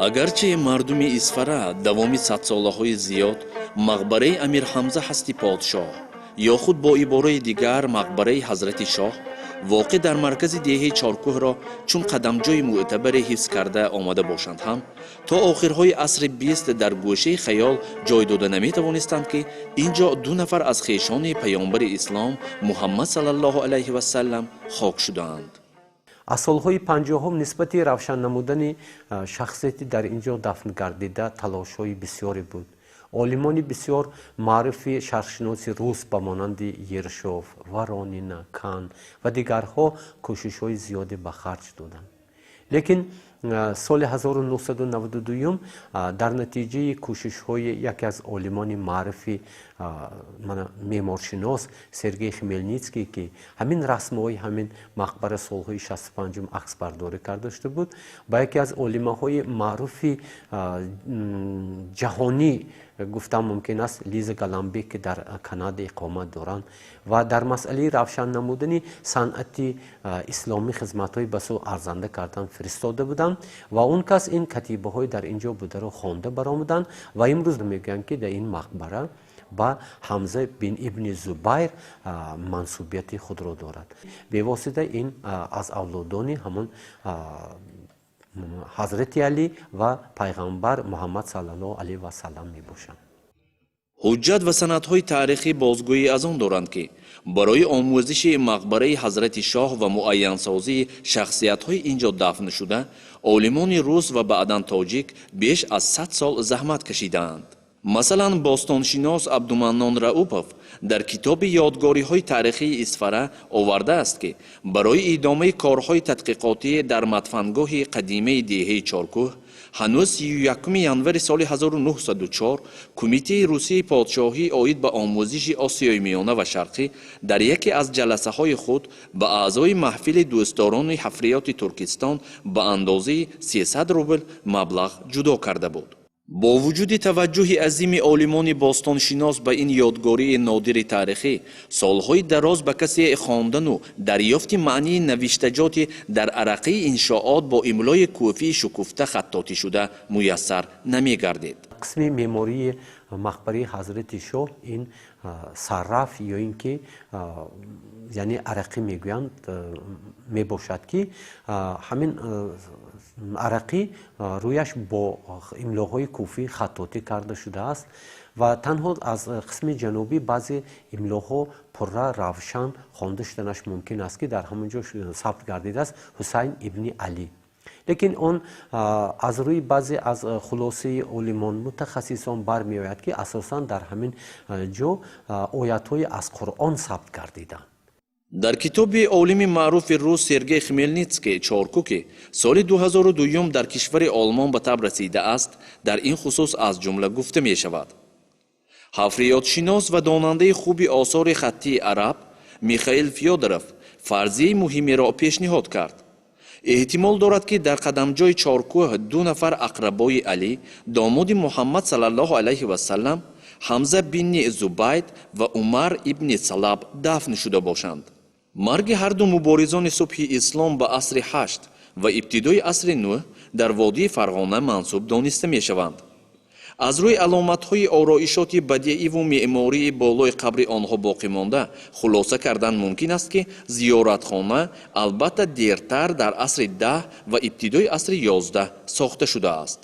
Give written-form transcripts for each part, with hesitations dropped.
Агарчи мардуми Исфара давоми садсолаҳои зиёд мақбараи Амир Ҳамза ҳасти подшоҳ ё худ бо ибораи дигар мақбараи Ҳазрати Шоҳ воқеъ дар маркази деҳаи Чоркӯҳро чун қадамҷои мӯътабаре ҳифз карда омада бошанд ҳам, то охирҳои асри бист дар гӯшаи хаёл ҷой дода наметавонистанд, ки ин ҷо ду нафар аз хешони паёмбари ислом Муҳаммад саллаллоҳу алайҳи васаллам хок шудаанд. Аз солҳои 50-ум нисбати равшан намудани шахсияти дар ин ҷо дафн гардида талошҳои бисёре буд. Олимони бисёр маъруфи шарқшиноси рус ба монанди Ершов, Воронина, Кан ва дигарҳо кӯшишҳои зиёде ба харҷ доданд. Лекин соли 1992 дар натиҷаи кӯшишҳои яке аз олимони маъруфи меъморшинос Сергей Хмелницкий, ки ҳамин расмҳои ҳамин мақбара солҳои 65 аксбардорӣ карда шуда буд, ба яке аз олимаҳои маъруфи ҷаҳонӣ гуфтан мумкин аст, Лиза Галамбек, ки дар Канада иқомат доранд ва дар масъалаи равшан намудани санъати исломӣ хизматҳои басо арзанда кардан фиристода буданд ва он кас ин катибаҳои дар ин ҷо бударо хонда баромаданд ва имрӯз мегӯянд, ки дар ин мақбара ба Ҳамза бин ибни Зубайр мансубияти худро дорад. Бевосита ин аз авлодони ҳамон Ҳазрати Алӣ ва пайғамбар Муҳаммад саллаллоҳу алайҳи васаллам мебошанд. Ҳуҷҷат ва санадҳои таърихӣ бозгӯӣ аз он доранд, ки барои омӯзиши мақбараи Ҳазрати Шоҳ ва муайянсозии шахсиятҳои ин ҷо дафн шуда, олимони рус ва баъдан тоҷик беш аз 100 сол заҳмат кашидаанд. Масалан, бостоншинос Абдуманнон Раупов дар китоби ёдгориҳои таърихии Исфара овардааст, ки барои идомаи корҳои тадқиқотӣ дар мадфангоҳи қадимаи деҳаи Чоркӯҳ ҳанӯз 31 январи соли 1904 Кумитаи Русияи подшоҳӣ оид ба омӯзиши Осиёи Миёна ва Шарқӣ дар яке аз ҷаласаҳои худ ба аъзои маҳфили дӯстдорони ҳафриёти Туркистон ба андозаи 300 рубл маблағ ҷудо карда буд. Бо вуҷуди таваҷҷӯҳи азими олимони бостоншинос ба ин ёдгории нодири таърихӣ, солҳои дароз ба касе хондану дарёфти маънии навиштаҷоти дар арақаи иншоот бо имлои кӯфии шукуфта хаттотӣ шуда муяссар намегардид. Қисми меъмории мақбараи Ҳазрати Шоҳ ин сарраф ё ин ки яъне арақӣ мегӯянд мебошад, ки ҳамин арақӣ рӯяш бо имлоҳои кӯфӣ хаттотӣ карда шудааст ва танҳо аз қисми ҷанубӣ баъзе имлоҳо пурра равшан хонда шуданаш мумкин аст, ки дар ҳамон ҷо сабт гардидааст Ҳусайн ибни Алӣ. Лекин он аз рӯи баъзе аз хулосаи олимон мутахассисон бармеояд, ки асосан дар ҳамин ҷо оятҳои аз Қуръон сабт гардиданд. Дар китоби олими маъруфи рус Сергей Хмелницкий Чоркӯ, ки соли 2002 дар кишвари Олмон ба таб расидааст, дар ин хусус аз ҷумла гуфта мешавад: ҳафриётшинос ва донандаи хуби осори хаттии араб Михаил Фёдоров фарзияи муҳимеро пешниҳод кард. Эҳтимол дорад, ки дар қадамҷои Чоркӯҳ ду нафар ақрабои Алӣ, домоди Муҳаммад саллаллоҳу алайҳи васаллам, Ҳамза бинни Зубайд ва Умар ибни Салаб дафн шуда бошанд. Марги ҳарду муборизони субҳи ислом ба асри ҳашт ва ибтидои асри нӯҳ дар водии Фарғона мансуб дониста мешаванд. Аз рӯи аломатҳои ороишоти бадеиву меъмории болои қабри онҳо боқӣ монда хулоса кардан мумкин аст, ки зиёратхона албатта дертар дар асри 10 ва ибтидои асри 11 сохта шудааст.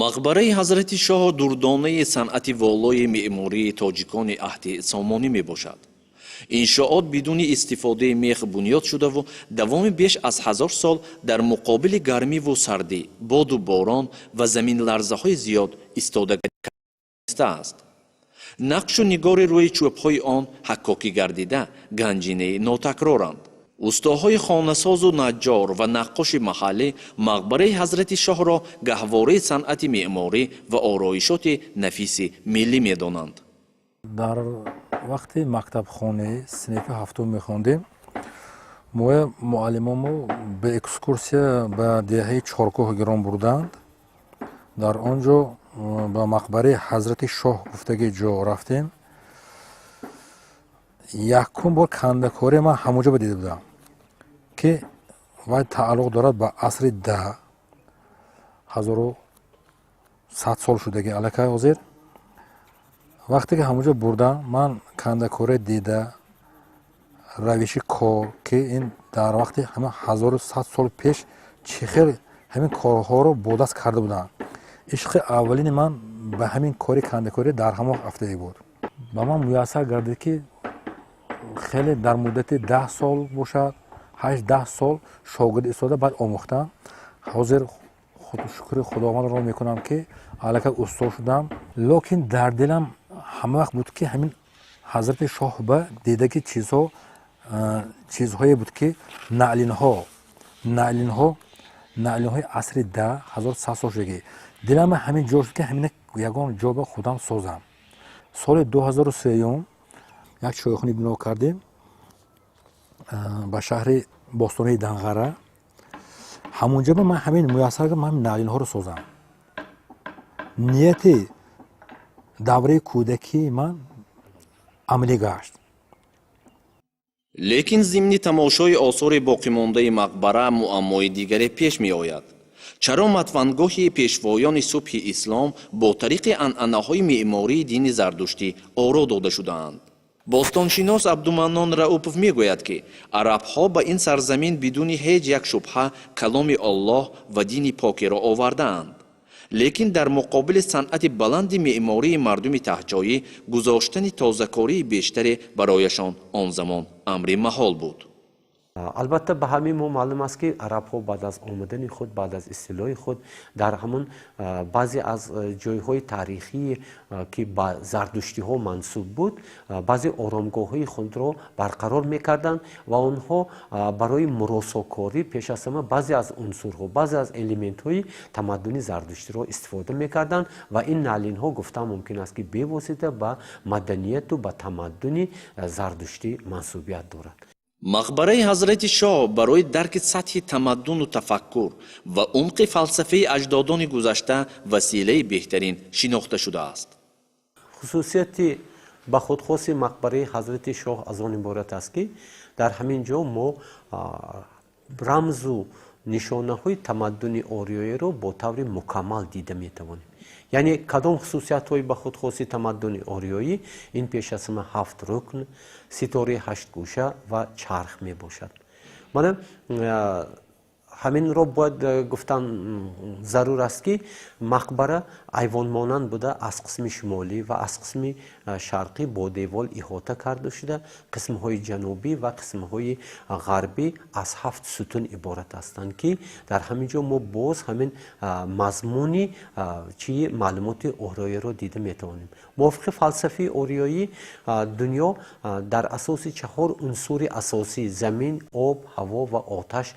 Мақбараи Ҳазрати Шоҳ дурдонаи санъати волои меъмории тоҷикони аҳди Сомонӣ мебошад. Иншоот бидуни истифодаи мех бунёд шудаву давоми беш аз 1000 сол дар муқобили гармиву сардӣ, боду борон ва заминларзаҳои зиёд истодагарӣ аст. Нақшу нигори рӯи чӯбҳои он ҳаккокӣ гардида, ганҷинаи нотакроранд. Устоҳои хонасозу наҷҷор ва наққоши маҳаллӣ мақбараи Ҳазрати Шоҳро гаҳвораи санъати меъморӣ ва ороишоти нафиси миллӣ медонанд. Дар вақти мактабхонӣ, синфи ҳафтум мехондем, моя муаллимомо ба экскурсия ба деҳаи Чоркӯҳ гирон бурданд. Дар он ҷо ба мақбараи Ҳазрати Шоҳ гуфтаги ҷо рафтем. Якум бор кандакорӣ ман ҳамонҷо ба дида будам, ки вай тааллуқ дорад ба асри 10, 1100 сол шудаги аллакай ҳозир. Вақте ки ҳамонҷо бурдам, ман кандакорӣ дида, равиши кор, ки ин дар вақти ҳама 1100 сол пеш чӣ хел ҳамин корҳоро бо даст карда буданд. Ишқи аввалини ман ба ҳамин кори кандакорӣ дар ҳамон ҳафтае буд. Ба ман муяссар гардид, ки хеле дар муддати 10 сол бошад, 8-10 сол шогирд истода, баъд омӯхтам. Ҳозир шукри Худовандро мекунам, ки аллакай усто шудам. Лекин дар дилам ҳама вақт буд, ки ҳамин Ҳазрати Шоҳ ба дидаги чизҳо, чизҳое буд, ки наълинҳои асри 10, 1100 сол шудагӣ. Дилам ҳамин ҷо шуд, ки ҳамина ягон ҷо ба худам созам. Соли 2003 як чойхона бино кардем ба шаҳри бостонии Данғара. Ҳамонҷо ба ман ҳамин муяссар, ман ҳамин наълинҳоро созам. Нияти давраи кӯдакии ман амалӣ гашт. Лекин зимни тамошои осори боқимондаи мақбара муаммои дигаре пеш меояд: чаро мадфангоҳи пешвоёни субҳи ислом бо тариқи анъанаҳои меъмории дини зардуштӣ оро дода шудаанд? Бостоншинос Абдуманнон Раупов мегӯяд, ки арабҳо ба ин сарзамин бидуни ҳеҷ як шубҳа каломи Оллоҳ ва дини покиро овардаанд, лекин дар муқобили санъати баланди меъмории мардуми таҳҷоӣ гузоштани тозакории бештаре барояшон он замон амри маҳол буд. Албатта, ба ҳамаи мо маълум аст, ки арабҳо баъд аз омадани худ, баъд аз истилои худ, дар ҳамон баъзе аз ҷойҳои таърихие, ки ба зардуштиҳо мансуб буд, баъзе оромгоҳҳои худро барқарор мекарданд ва онҳо барои муросокорӣ пеш аз ҳама баъзе аз унсурҳо, баъзе аз элементҳои тамаддуни зардуштиро истифода мекарданд. Ва ин наълинҳо, гуфтан мумкин аст, ки бевосита ба маданияту ба тамаддуни зардуштӣ мансубият дорад. Мақбараи Ҳазрати Шоҳ барои дарки сатҳи тамаддуну тафаккур ва умқи фалсафаи аҷдодони гузашта василаи беҳтарин шинохта шудааст. Хусусияти ба худхоси мақбараи Ҳазрати Шоҳ аз он иборат аст, ки дар ҳамин ҷо мо рамзу нишонаҳои тамаддуни ориёиро бо таври мукаммал дида метавонем. Яъне кадом хусусиятҳои ба худхоси тамаддуни ориёӣ? Ин пеш аз ҳама ҳафт рукн, ситораи ҳаштгӯша ва чарх мебошад. Мана ҳаминро бояд гуфтан зарур аст, ки мақбара айвонмонанд буда, аз қисми шимолӣ ва аз қисми шарқӣ бо девол иҳота карда шуда, қисмҳои ҷанубӣ ва қисмҳои ғарбӣ аз ҳафт сутун иборат ҳастанд, ки дар ҳамин ҷо мо боз ҳамин мазмуни чи маълумоти ориёиро дида метавонем. Мувофиқи фалсафаи ориёӣ, дунё дар асоси чаҳор унсури асосӣ: замин, об, ҳаво ва оташ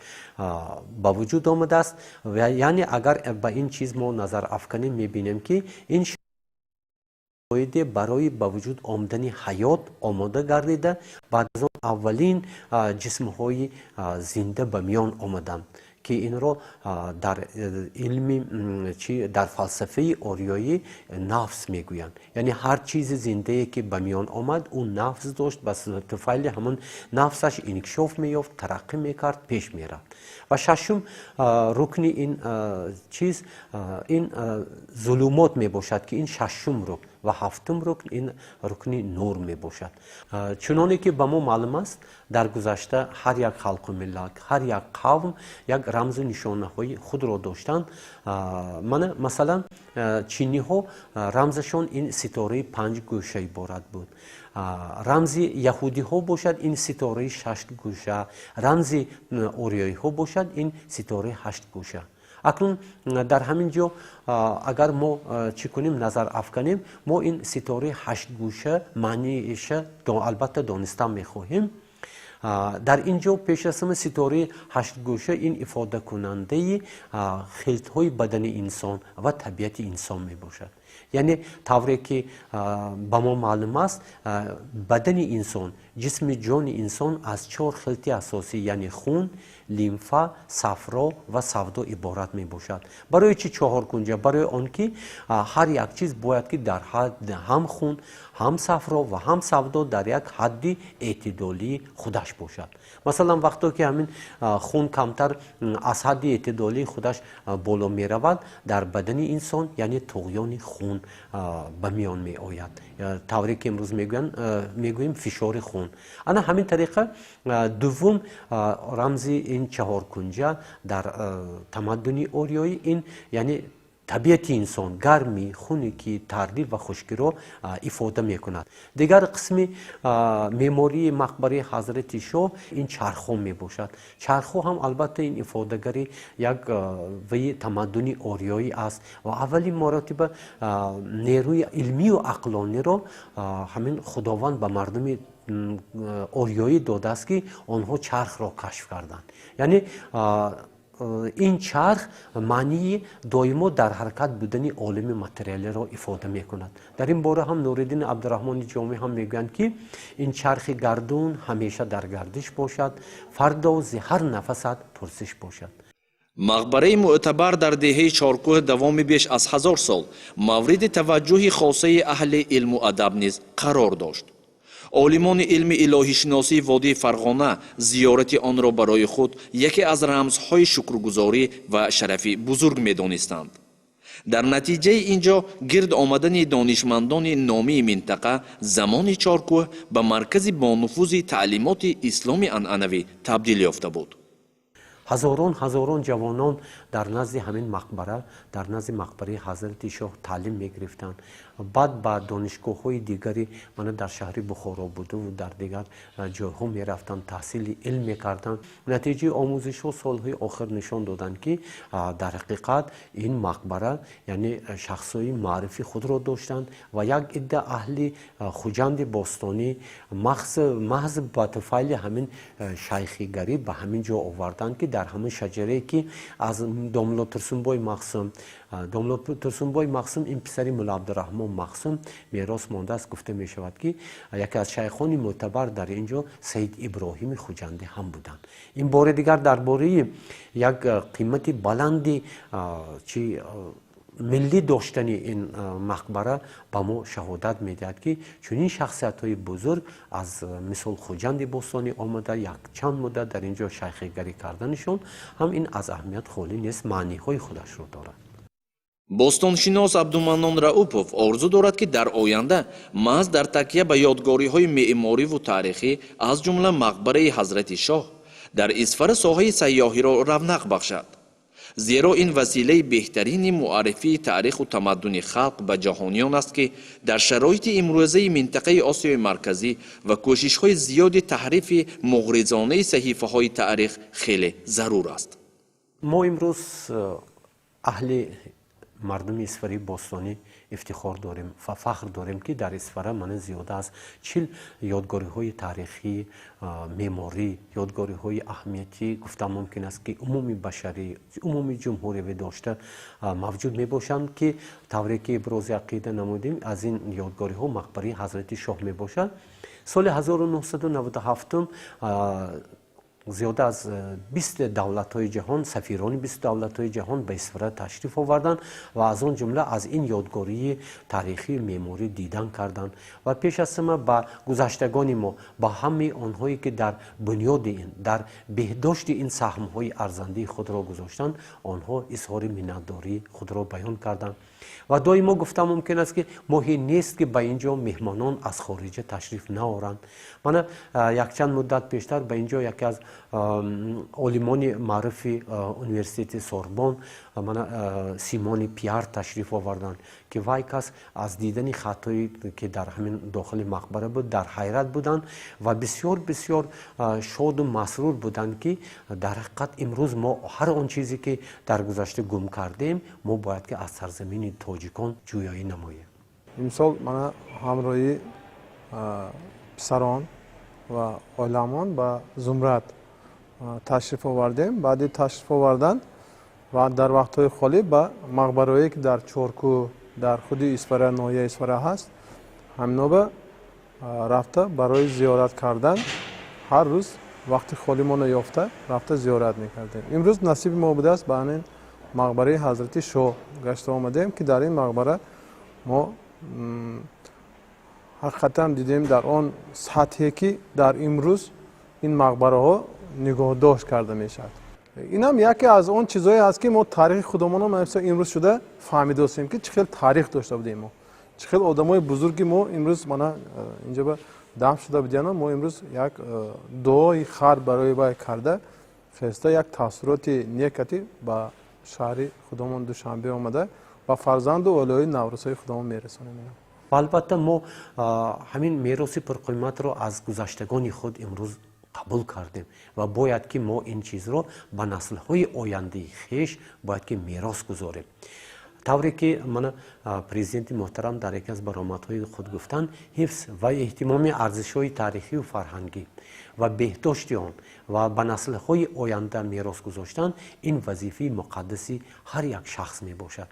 ба вуҷуд омадааст. Яъне агар ба ин чиз мо назар афканем, мебинем, ки ин шароите барои ба вуҷуд омадани ҳаёт омода гардида, баъд аз он аввалин ҷисмҳои зинда ба миён омаданд, ки инро дар илми чи, дар фалсафаи ориёӣ нафс мегӯянд. Яъне ҳар чизи зиндае, ки ба миён омад, ӯ нафс дошт, ба туфайли ҳамон нафсаш инкишоф меёфт, тараққӣ мекард, пеш мерафт. Ва шашум рукни ин чиз, ин зулумот мебошад, ки ин шашум рукн. Ва ҳафтум рукн ин рукни нур мебошад. Чуноне ки ба мо маълум аст, дар гузашта ҳар як халқу миллат, ҳар як қавм як рамзу нишонаҳои худро доштанд. Мана, масалан, чиниҳо рамзашон ин ситораи панҷгӯша иборат буд, рамзи яҳудиҳо бошад ин ситораи шаштгӯша, рамзи ориёиҳо бошад ин ситораи ҳаштгӯша. Акнун дар ҳамин ҷо агар мо чӣ кунем, назар афканем, мо ин ситораи ҳаштгӯша маънииша албатта донистан мехоҳем. Дар ин ҷо пеш аз ҳама ситораи ҳаштгӯша ин ифодакунандаи хилтҳои бадани инсон ва табиати инсон мебошад. Яъне тавре ки ба мо маълум аст, бадани инсон, ҷисми ҷони инсон аз чор хилти асосӣ, яъне хун, лимфа, сафро ва савдо иборат мебошад. Барои чӣ чаҳоркунҷа? Барои он ки ҳар як чиз бояд ки дар ҳам хун, ҳам сафро ва ҳам савдо дар як ҳадди эътидолии худаш бошад. Масалан, вақто ки ҳамин хун камтар аз ҳадди эътидолии худаш боло меравад, дар бадани инсон яъне туғёни хун ба миён меояд, тавре ки имрӯз мегӯем фишори хун. Ана ҳамин тариқа дуввум рамзи ин чаҳоркунҷа дар тамаддуни ориёӣ ин яъне табиати инсон, гармӣ, хунукӣ, тардӣ ва хушкиро ифода мекунад. Дигар қисми меъмории мақбараи ҳазрати шоҳ ин чархҳо мебошад. Чархҳо ҳам албатта ин ифодагари як ваи тамаддуни ориёӣ аст ва аввалин маротиба нерӯи илмию ақлониро ҳамин Худованд ба мардуми ориёӣ додааст, ки онҳо чархро кашф карданд. Яъне ин чарх маънии доимо дар ҳаракат будани олами материалиро ифода мекунад. Дар ин бора ҳам Нуриддини Абдураҳмони Ҷомӣ ҳам мегӯянд, ки ин чархи гардун ҳамеша дар гардиш бошад, фардо зи ҳар нафасат пурсиш бошад. Мақбараи мӯътабар дар деҳаи Чоркӯҳ давоми беш аз 1000 сол мавриди таваҷҷӯҳи хосаи аҳли илму адаб низ қарор дошт. Олимони илми илоҳишиносии водии Фарғона зиёрати онро барои худ яке аз рамзҳои шукргузорӣ ва шарафи бузург медонистанд. Дар натиҷаи ин ҷо гирд омадани донишмандони номии минтақа замони Чоркӯҳ ба маркази бонуфузи таълимоти исломи анъанавӣ табдил ёфта буд. Ҳазорон ҳазорон ҷавонон дар назди ҳамин мақбара, дар назди мақбараи ҳазрати шоҳ таълим мегирифтанд. Баъд ба донишгоҳҳои дигари мана дар шаҳри Бухоро будуву дар дигар ҷойҳо мерафтанд, таҳсили илм мекарданд. Натиҷаи омӯзишҳо солҳои охир нишон доданд, ки дар ҳақиқат ин мақбара яъне шахсҳои маърифи худро доштанд ва як идда аҳли Хуҷанди бостонӣ маҳз ба туфайли ҳамин шайхигарӣ ба ҳамин ҷо оварданд, ки дар ҳамин шаҷарае ки аз домло Турсунбой Махсум, домло Турсунбой Махсум ин писари Мулла Абдураҳмон Махсум мерос мондааст, гуфта мешавад, ки яке аз шайхони мӯътабар дар ин ҷо Саид Иброҳими Хуҷандӣ ҳам буданд. Ин бори дигар дар бораи як қимати баланди чи миллӣ доштани ин мақбара ба мо шаҳодат медиҳад, ки чунин шахсиятҳои бузург аз мисол Хуҷанди бостонӣ омада якчанд муддат дар ин ҷо шайхигарӣ карданашон ҳам ин аз аҳамият холӣ нест, маъниҳои худашро дорад. Бостоншинос Абдуманнон Раупов орзу дорад, ки дар оянда маҳз дар такя ба ёдгориҳои меъмориву таърихӣ, аз ҷумла мақбараи ҳазрати шоҳ дар Исфара, соҳаи сайёҳиро равнақ бахшад, зеро ин василаи беҳтарини муаррифии таъриху тамаддуни халқ ба ҷаҳониён аст, ки дар шароити имрӯзаи минтақаи Осиёи Марказӣ ва кӯшишҳои зиёди таҳрифи муғризонаи саҳифаҳои таърих хеле зарур аст. Мо имрӯз аҳли мардуми Исфараи бостонӣ ифтихор дорем ва фахр дорем, ки дар Исфара мана зиёда аз 40 ёдгориҳои таърихӣ, меъморӣ, ёдгориҳои аҳамиятӣ, гуфта мумкин аст, ки умуми башарӣ, умуми ҷумҳуриявӣ дошта мавҷуд мебошанд, ки тавре ки ибрози ақида намудем, аз ин ёдгориҳо мақбараи ҳазрати шоҳ мебошад. Соли 1997 зиёда аз 20 давлатҳои ҷаҳон, сафирони 20 давлатҳои ҷаҳон ба Исфара ташриф оварданд ва аз он ҷумла аз ин ёдгории таърихию меъморӣ дидан карданд ва пеш аз ҳама ба гузаштагони мо, ба ҳамаи онҳое ки дар бунёди ин, дар беҳдошти ин саҳмҳои арзандии худро гузоштанд, онҳо изҳори миннатдории худро баён карданд. Ва доимо гуфта мумкин аст, ки моҳе нест, ки ба ин ҷо меҳмонон аз хориҷа ташриф наоранд. Мана, якчанд муддат пештар ба ин ҷо яке аз олимони маъруфи университети Сорбон, мана, Симони Пиар ташриф оварданд, ки вай кас аз дидани хатҳое, ки дар ҳамин дохили мақбара буд, дар ҳайрат буданд ва бисёр бисёр шоду масрур буданд, ки дар ҳақиқат имрӯз мо ҳар он чизе, ки дар гузашта гум кардем, мо бояд ки аз сарзамини тоҷикон ҷӯёӣ намоем. Имсол мана ҳамроҳи писарон ва оиламон ба Зумрад ташриф овардем. Баъди ташриф овардан ва дар вақтҳои холӣ ба мақбараҳое, ки дар Чоркӯ, дар худи Исфара, ноҳияи Исфара ҳаст, ҳаминоба рафта барои зиёрат кардан, ҳар рӯз вақти холимонро ёфта рафта зиёрат мекардем. Имрӯз насиби мо будааст, ба ҳамин мақбараи ҳазрати шоҳ гашта омадем, ки дар ин мақбара мо ҳақиқатан дидем, дар он сатҳе, ки дар имрӯз ин мақбараҳо нигоҳдошт карда мешавад. Инам яке аз он чизое ҳаст, ки мо таърихи худамонро имрӯз шуда фаҳмидостем, ки чӣ хел таърих дошта будем мо, чӣ хел одамои бузурги мо имрӯз мана инҷа ба дам шуда будияно. Мо имрӯз як дуои хайр барои вай карда хеста, як таассуроти некати ба шаҳри худамон Душанбе омада, ба фарзанду оилаҳои наврӯзҳои худамон мерасонем. Ва албатта, мо ҳамин мероси пурқиматро аз гузаштагони худ имрӯз қабул кардем ва бояд ки мо ин чизро ба наслҳои ояндаи хеш бояд ки мерос гузорем. Тавре ки мана президенти муҳтарам дар яке аз баромадҳои худ гуфтанд, ҳифз ва эҳтимоми арзишҳои таърихию фарҳангӣ ва беҳдошти он ва ба наслҳои оянда мерос гузоштан ин вазифаи муқаддаси ҳар як шахс мебошад.